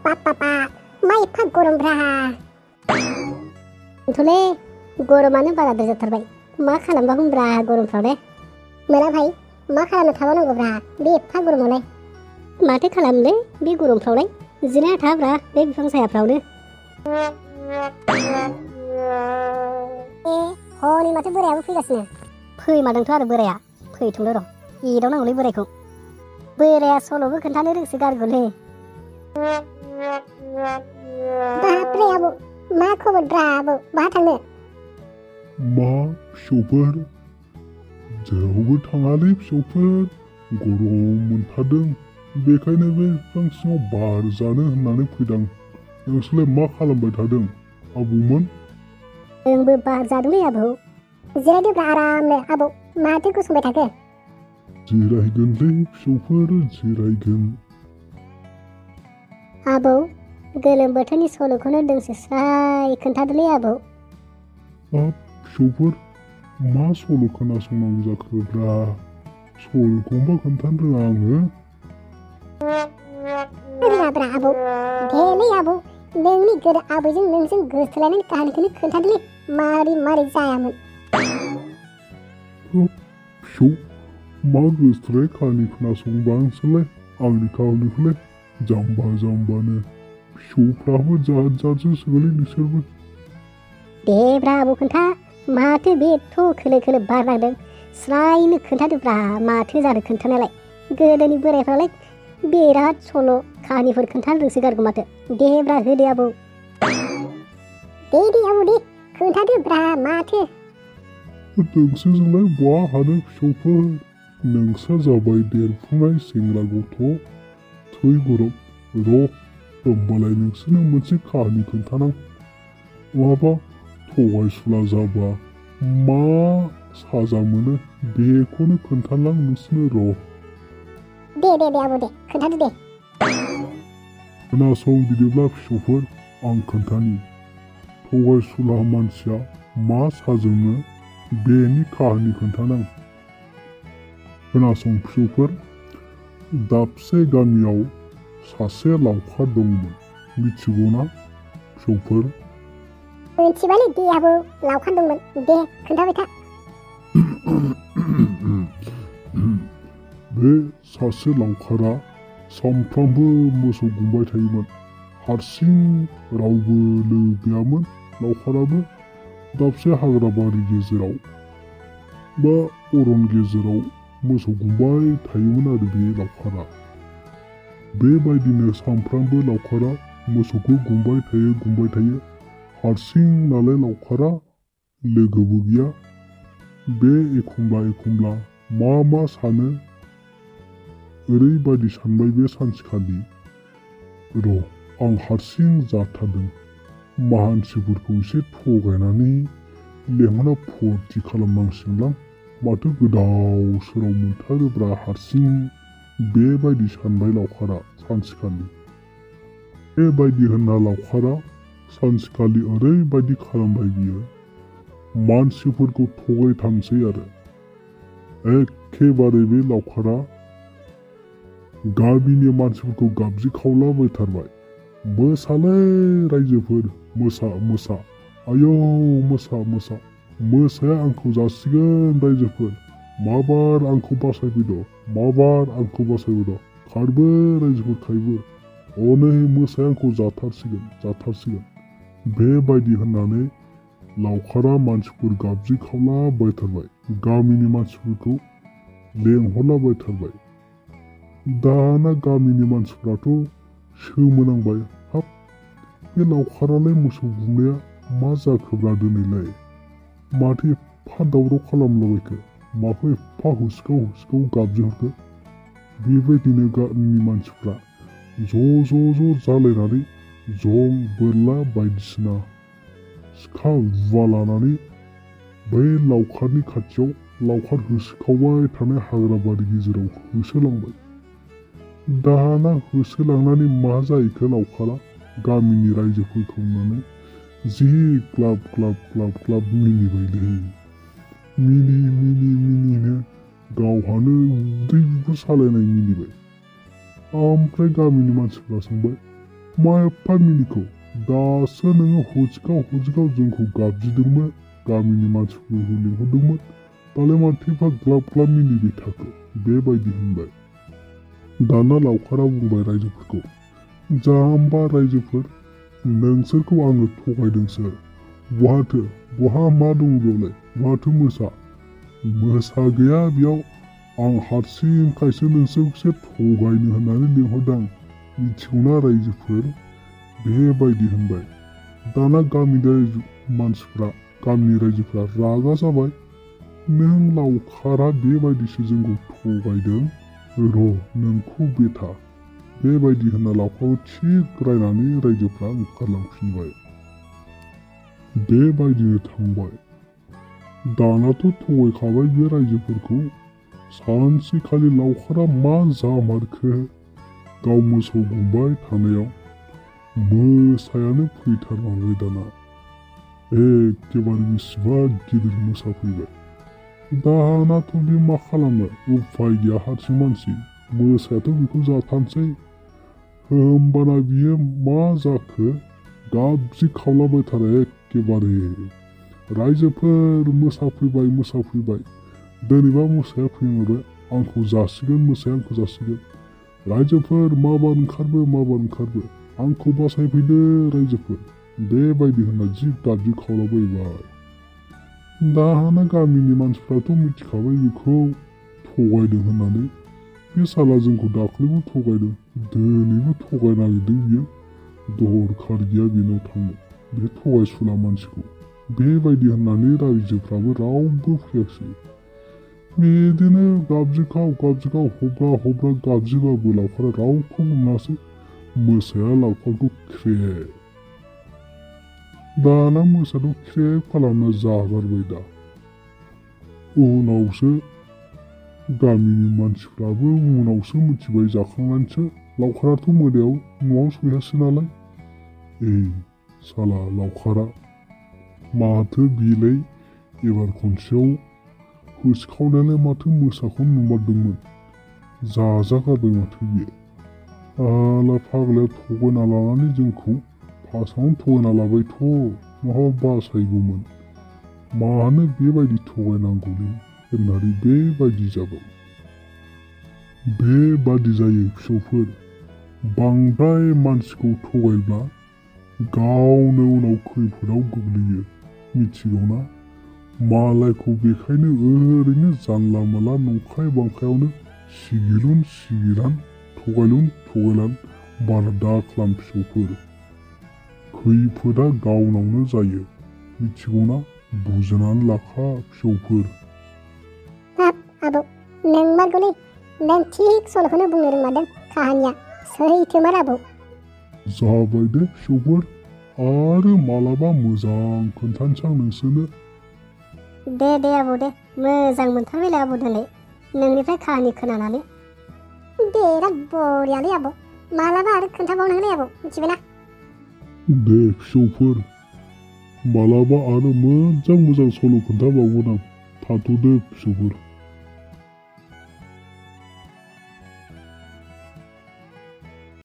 पापा मा एफा गरमब्रा थले गरमानो बाराद्राय जाथारबाय मा खालामबा हमब्रा गरमफ्रावलाय मोना भाई मा खालामनो थाबावनांगौब्रा बे एफा गरमावलाय माथो खालामनो बे गरमफ्रावलाय जिरायना थाब्रा बे बिफां सायाफ्रावनो हनै माथो बोरायाबो फैगासिनो फैमारदोंथ' आरो बोराया फैथ'नो र' एदावनांगौलै बोरायखौ बोराया सल'बो खोन्थानो रोंसो गारगौलै बापरे आबौ मा खबरब्रा आबौ बहा थांनो मा फिसौफोर जेरावबो थाङालै फिसौफोर गरम मोनथारदों बेखायनो बे बिफां सिङाव बार जानो होननानै फैदां नोंसोरलाय मा खालामबाय थादों आबौमोन जोंबो बार जादोंलै आबौ जिरायदोब्रा आरामनो आबौ माथो गसंबाय थाखो जिरायगोनलै फिसौफोर जिरायगोन आबौ गोलोम बोथोरनि सल'खौनो दोंसे स्राय खोन्थादोलै आबौ हाब फिसौफोर मा सल' खोनासंनांगौ जाखोब्रा सल'खौबा खोन्थानो रोङा आङो रोङाब्रा आबौ देलै आबौ नोंनि गोदो आबैजों नोंजों गोसथोलायनायनि काहानिखौनो खोन्थादोलै मारै मारै जायामोन फिसौ मा गोसथोलाय काहानि खोनासंबा नोंसोरलाय आंनि काहानिखौलाय जाम्बा जाम्बानो फिसौफ्राबो जाद जादसो सोंलै नोंसोरबो देब्रा आबौ खोन्था माथो बे एथ' खोलो खोलो बार नांदों स्रायनो खोन्थादोब्रा माथो जादों खोन्थानायालाय गोदोनि बोरायफ्रालाय बिराद सल' काहानिफोर खोन्थानो रोंसोगारगौ माथो देब्रा होदो आबौ दे आबौ दे खोन्थादोब्रा माथो नोंसोरजोंलाय बहा हानो फिसौफोर नोंसोर जाबाय देरफुनाय सेंग्रा गथ' थै गरम र' होमबालाय नोंसोरनो मोनसे काहानि खोन्थानां नङाबा थगायसुला जाबा मा साजा मोनो बेखौनो खोन्थालां नोंसोरनो र' दे आबौ दे खोन्थादो दे खोनासं बिदिब्ला फिसौफोर आं खोन्थानि थगायसुला मानसिया मा साजोंनो बेनि काहानि खोन्थानां खोनासं फिसौफोर दाबसे गामियाव सासे लावखार दंमोन मिथिगौना फिसौफोर मिथिबायलै दे आबौ लावखार दंमोन दे खोन्थाबाय था बे सासे लावखारा सानफ्रामबो मोसौ गुमबाय थायोमोन हारसिं रावबो लोगो गैयामोन लावखाराबो दाबसे हाग्राबारि गेजेराव बा अरन गेजेराव मोसौ गुमबाय थायोमोन आरो बे लावखारा बेबायदिनो सानफ्रामबो लावखारा मोसौखौ गुमबाय थायो हारसिं नालाय लावखारा लोगोबो गैया बे एखमब्ला मा सानो ओरैबायदि सानबाय बे सानसेखालि र' आं हारसिं जाथारदों मानसिफोरखौ एसे थगायनानै लेंहरना फुरथि खालामनांसिगोनलां माथो गोदाव सोराव मोनथारोब्रा हारसिं बेबायदि सानबाय लावखारा सानसेखालि बेबायदि होनना लावखारा सानसेखालि ओरैबायदि खालामबाय बियो मानसिफोरखौ थगायथारसै आरो एखेबारे बे लावखारा गामिनि मानसिफोरखौ गाबज्रिखावलाबायथारबाय मोसालै रायजोफोर मोसा आयौ मोसा मोसाया आंखौ जासिगोन रायजोफोर माबार आंखौ बासायफैद' खारबो रायजोफोर खारबो हनै मोसाया आंखौ जाथारसिगोन बेबायदि होननानै लावखारा मानसिफोर गाबज्रिखावलाबायथारबाय गामिनि मानसिफोरखौ लेंहरलाबायथारबाय दाना गामिनि मानसिफ्राथ' सोमोनांबाय हाब बे लावखारालाय मोसौ गुमनाया मा जाखोब्रा दिनैलाय माथो एफा दावराव खालामलाबायखो माखौ एफा होसिखाव गाबज्रिहरखो बेबायदिनो गामिनि मानसिफ्रा ज' जालायनानै जं बोरला बायदिसिना सिखा रुवा लानानै बै लावखारनि खाथियाव लावखार होसिखावबाय थानाय हाग्राबारि गेजेराव होसोलांबाय दाना होसोलांनानै मा जाहैखो लावखारा गामिनि रायजोफोरखौ नुनानै जि ग्लाब मिनिबायलै मिनिनो गावहानो उदै सालायनाय मिनिबाय ओमफ्राय गामिनि मानसिफ्रा सोंबाय मा एफा मिनिखौ दासो नोङो हजिगाव जोंखौ गाबज्रिदोंमोन गामिनि मानसिफोरखौ लिंहरदोंमोन दालाय माथो एफा ग्लाब ग्लाब मिनिबाय थाखो बेबायदि होनबाय। दाना लावखारा बुंबाय रायजोफोरखौ जाम्बा रायजोफोर नोंसोरखौ आङो थगायदोंसो बहा मा दं बेयावलाय माथो मोसा गैया बेयाव आं हारसिंखायसो नोंसोरखौसो थगायनो होननानै लिंहरदां मिथिगौना रायजोफोर बेबायदि होनबाय। दाना गामिनि रायजोफ्रा रागा जाबाय नों लावखारा बेबायदिसो जोंखौ थगायदों र' नोंखौ बेथा बेबायदि होनना लावखारखौ थिग रायनानै रायजोफ्रा ओंखारलांफिनबाय। बेबायदिनो थांबाय। दानाथ' थगायखाबाय बे रायजोफोरखौ सानसेखालि लावखारा मा जामारखो गाव मोसौ गुमबाय थानायाव मोसायानो फैथारमारबाय दाना एखेबारे बेसेबा गिदिर मोसा फैबाय। दानाथ' बे मा खालामनो उफाय गैया हारसिं मानसि मोसायाथ' बेखौ जाथारनोसै होमबाना बियो मा जाखो गाबज्रि खावलाबायथारो एखेबारे रायजोफोर मोसा फैबाय दिनैबा मोसाया फैमारबाय आंखौ जासिगोन रायजोफोर माबार ओंखारबो आंखौ बासायफैदो रायजोफोर बेबायदि होनना जि गाबज्रि खावलाबायबाय। दाना गामिनि मानसिफ्राथ' मिथिखाबाय बेखौ थगायदों होननानै बे साला जोंखौ दाख्लैबो थगायदों दिनैबो थगायनो नागिरदों बियो दरखार गैया बेनाव थांनो बे थगायसुला मानसिखौ बेबायदि होननानै रायजोफ्राबो रावबो फैयासै। बिदिनो गाबज्रिखाव हब्रा गाबज्रिबाबो लावखारा रावखौबो मोनासै मोसाया लावखारखौ ख्रेब दाना मोसाखौ ख्रेब खालामना जागारबाय। दा उनावसो गामिनि मानसिफ्राबो उनावसो मिथिबाय जाखांनानैसो लावखाराथ' मोनायाव न'आव सहैयासै नालाय साला लावखारा माथो बेलाय एबार खनसेयाव होसिखावनायालाय माथो मोसाखौ नुमारदोंमोन जाजागारबाय माथो बियो आला फाग्लाया थगायना लानानै जोंखौ फार्स्टआवनो थगायना लाबायथ' माबा बासायगौमोन मानो बेबायदि थगायनांगौलै होननानै बेबायदि जाबाय। बेबादि जायो फिसौफोर बांद्राय मानसिखौ थगायब्ला गावनो उनाव खैफोदाव गोग्लैयो मिथिगौना मालायखौ बेखायनो ओरैनो जानला मानला नंखाय बांखायावनो सिगिरान थगायलान बारा दा खालाम फिसौफोर खैफोदा गावनावनो जायो मिथिगौना बुजिनानै लाखा फिसौफोर। आबौ नोंमारगौलै नों थिग सल'खौनो बुंनो रोंमारदों काहानिया सैथोमार आबौ। जाबाय दे फिसौफोर आरो मालाबा मोजां खोन्थानोसै आं नोंसोरनो। दे आबौ दे मोजां मोनथारबायलै आबौ दिनै नोंनिफ्राय काहानि खोनानानै बिराद बरियालै आबौ मालाबा आरो खोन्थाबावनांगोनलै आबौ मिथिबायना। दे फिसौफोर मालाबा आरो मोजां सल' खोन्थाबावगोन आं थाथ'दो फिसौफोर।